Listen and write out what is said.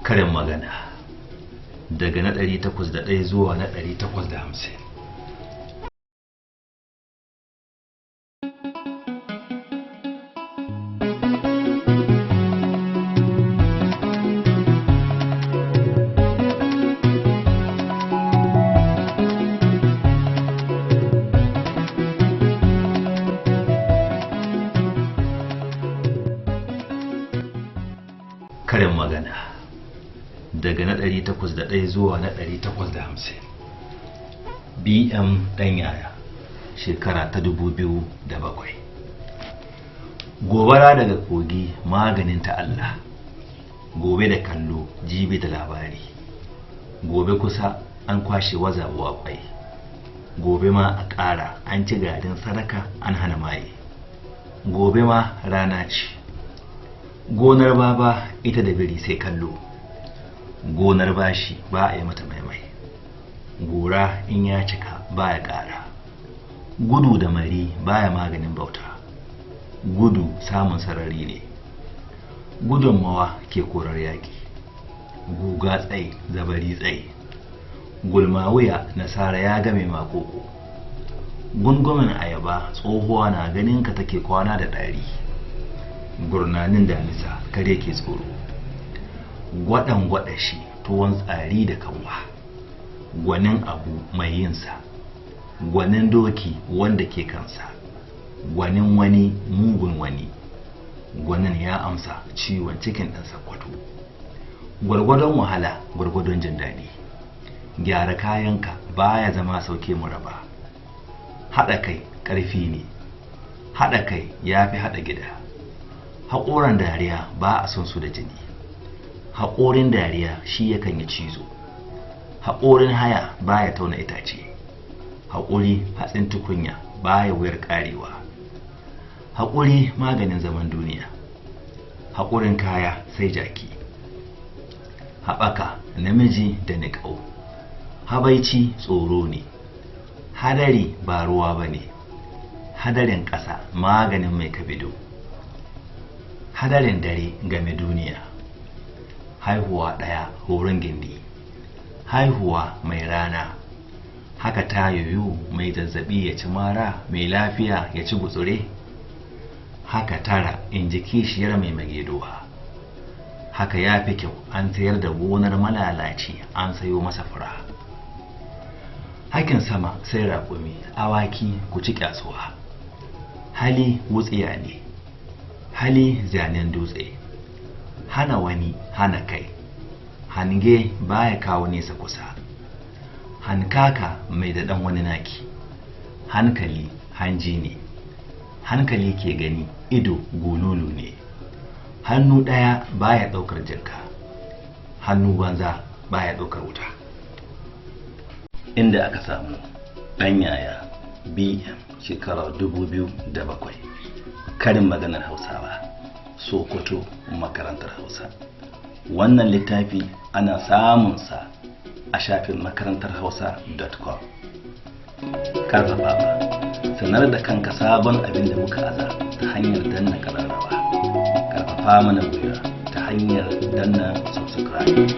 Karin magana daga na 801 zuwa na 850. Karin magana daga na 801 zuwa na 850. BM ɗan yaya, shekara ta 2007. Gobara daga kogi maganin ta Allah. Gobe da kallo, jibi da labari. Gobe kusa an kwashe wazabuwa kwai. Gobe ma a ƙara an ci garin sadaka an hana maye. Gobe ma rana ce. Gonar baba ita da biri sai kallo. Gonar bashi ba a yi mata maimai. Gora in ya cika baya ƙara. Gudu da mari baya maganin bauta. Gudu samun sarari ne. Gudunmawa ke korar yaƙi. Guga tsaye zabari tsaye. Gulma wuya nasara ya game makoko. Gungumen ayaba tsohuwa na ganin ka take kwana da ɗari. Gurnanin damisa kare ke tsoro. Gwaɗan gwaɗa shi tuwon tsari da kanwa. Gwanin abu mai yinsa. Gwanin doki wanda ke kansa. Gwanin wani mugun wani. Gwanin ya amsa ciwon cikin ɗan sakkwato. Gwargwadon wahala gwargwadon jin daɗi. Gyara kayanka baya zama sauke mu raba. Haɗa kai ƙarfi ne. Haɗa kai ya fi haɗa gida. Haƙoran dariya ba a son su da jini. Haƙorin dariya shi yakan yi cizo. Haƙorin haya baya tauna itace. Haƙuri hatsin tukunya baya wuyar ƙarewa. Haƙuri maganin zaman duniya. Haƙurin kaya sai jaki. Haɓaka namiji da niƙau. Habaici tsoro ne. Hadari ba ruwa ba ne. Hadarin ƙasa maganin mai kabido. Hadarin dare game duniya. Haihuwa ɗaya horon gindi. Haihuwa mai rana. Haka ta yoyu mai zazzabi ya ci mara, mai lafiya ya ci gutsure. Haka tara in ji kishiyar mai magedowa. Haka ya fi kyau an sayar da gonar malalaci an sayo masa fura. Hakin sama sai raƙumi, awaki ku ci kyasuwa. Hali wutsiya ne. Hali zanen dutse. Hana wani hana kai. Hange baya kawo nesa kusa. Hankaka mai da ɗan wani naki. Hankali hanji ne. Hankali ke gani, ido gululu ne. Hannu ɗaya baya ɗaukar jinka. Hannu banza baya ɗaukar wuta. Inda aka samu ɗan yaya BM shekara 2007. Karin maganar Hausawa, Sokoto, makarantar Hausa. Wannan littafi ana samunsa a shafin makarantarhausa.com. Karfafawa, sanar da kanka sabon abin da muka aza ta hanyar danna kararrawa. Karfafa mana gwiwa ta hanyar danna subscribe.